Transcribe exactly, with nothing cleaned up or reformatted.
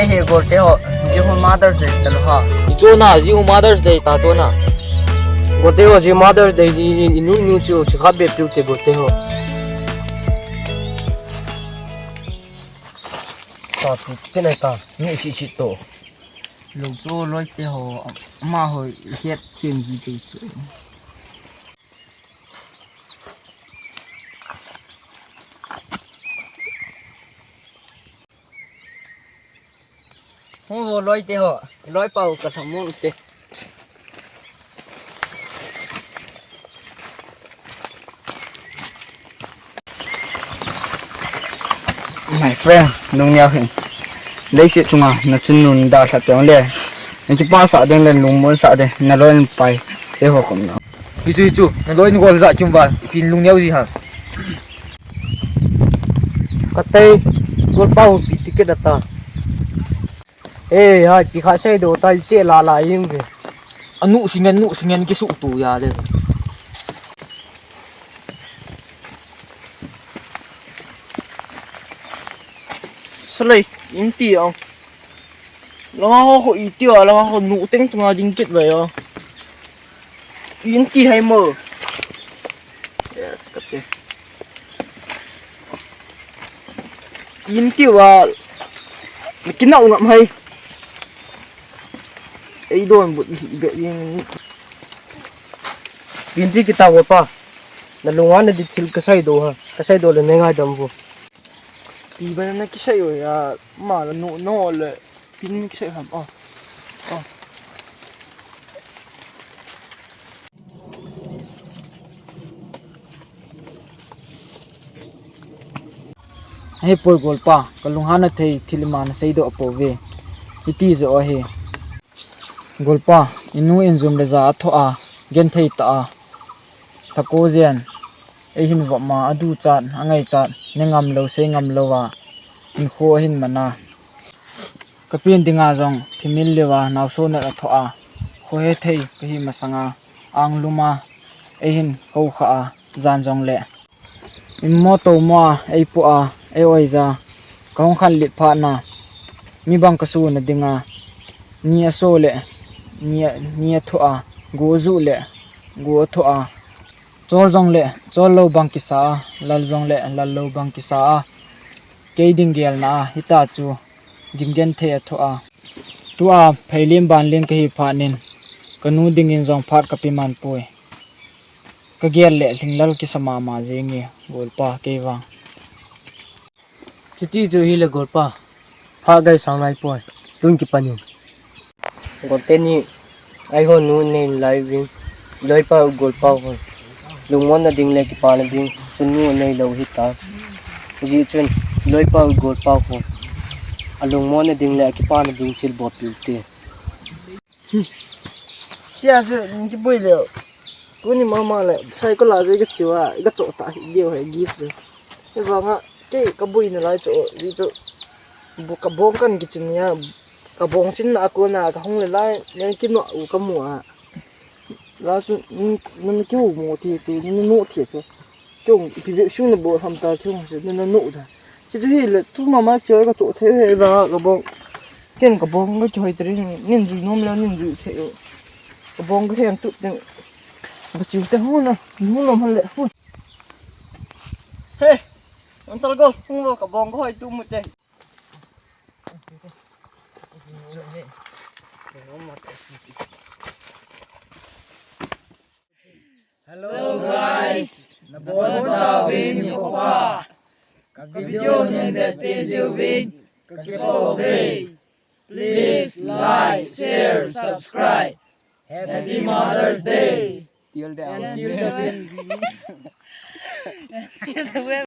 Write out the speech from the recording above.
He, Golte ho, ji ho Mother's Day ta lou ha. Ji chona, ji ho Mother's Day ta chona. Golte ho, ji Mother's Day ji, inu inu chu, chu kha be piu te Golte ho. Ta pi te nai ta, ni si si to. Lou chu loi te ho, ama ho, het thiem ji te chu. Hung vo loi te ho, loi pau ka thamon te. My friend, nung niau hin. Leiset chunga, na chun nun da sa tiang le. Na kipa sa den le lungmon sa de, na loi pai. Te ho kom na. Hichu, hichu, na loi ni gol ja chum va, pin lung niau ji ha. Ka tei, gol pau pi ticket ata. Eh, hai, pi kha sei do tai che la la ing ve. Anu singen, nu singen ki su tu ya le. Salai, inti ang. Langa ho ho iti a, langa ho nu teng tunga ding kit vai a. Inti hai mo. Kate. Inti wa. Kina u ngam hai. Ei don but be yin. Inti kita wa pa. Na lunga na di thil ka sai do ha. Ka sai do le ne ngai dam vo. Pi ba na kisai o ya, ma la no, no le, pin mi kisai ham, ah. Ah. Hei poi golpa, ka lunghanna thei thil ima na seidoh apouve. Hiti joh ahi. Golpa, inu injum le ja athoh a, genthei tah a. Thako jen, eihin vop ma, aduchat, angaichat, ne ngam lou, sei ngam lou a, hinkho ahin man a. Ka pen dinga jong, thimil leuva, naoso nat athoh a, khohe thei, kahi masanga, anglum a, eihin khoukhah a, jan jongle. Immo tomo a, eipoh a, ei oija, kahung khanlet phat na, mi bang kasuna dinga, ni aso le, ni a, ni athoh a, go ajuh le, go athoh a, chol jongle, chol lou bang kisa a, lal jongle, lal lou bang kisa a, kei ding gelna a, hita chu, gimgenthei athoh a. Tua, phailen banlen kahi phat nin, kanu dingin jong phat kape man poi. Kagel le, lhinglal kisa mama jenge, golpa, kei vang. Chuti chu hile golpa, phat gaisang lai poi, tun kipan in. Golte ni, eiho nu nei lai vin, loipa u golpa u hon. Lungmonna ding le kipana ding, chun nu neilou hita. Hijeh chun, loipa u golpa u hon. Alungmonna ding le akipana ding thil bol piu te. Tia se, kiboi leo. Tuni mama le, cycle a je kachiu a, kachoh ta hi leo he gift le. Hivanga, kei kaboina lai chu, ji chu. Bu kabong kan kichin nia, kabong chinna a kona kahung le lai, nen kinoh u kamu a. La chu, nun, nun kiu mo ti tu, nun no ti tu. Keu, ipi ve sung na bol ham ta keu, nun no da. Chi chu hile, tu mama chi ka chu the he la, kabong. Ken kabong ka chu hoi trin, nin jui nom le, nin jui the. Kabong ka hen tu te. Ka chiu te hu na, nu nom han le, hu. He, an chal go, hung lo kabong ka hoi tu mu te. Hello guys, nabonchauvin nikho pha. Ka video nin vetpeh jiuvin, kakipah uve. Please like, share, subscribe. Happy Mother's Day. Till the end. Until the end.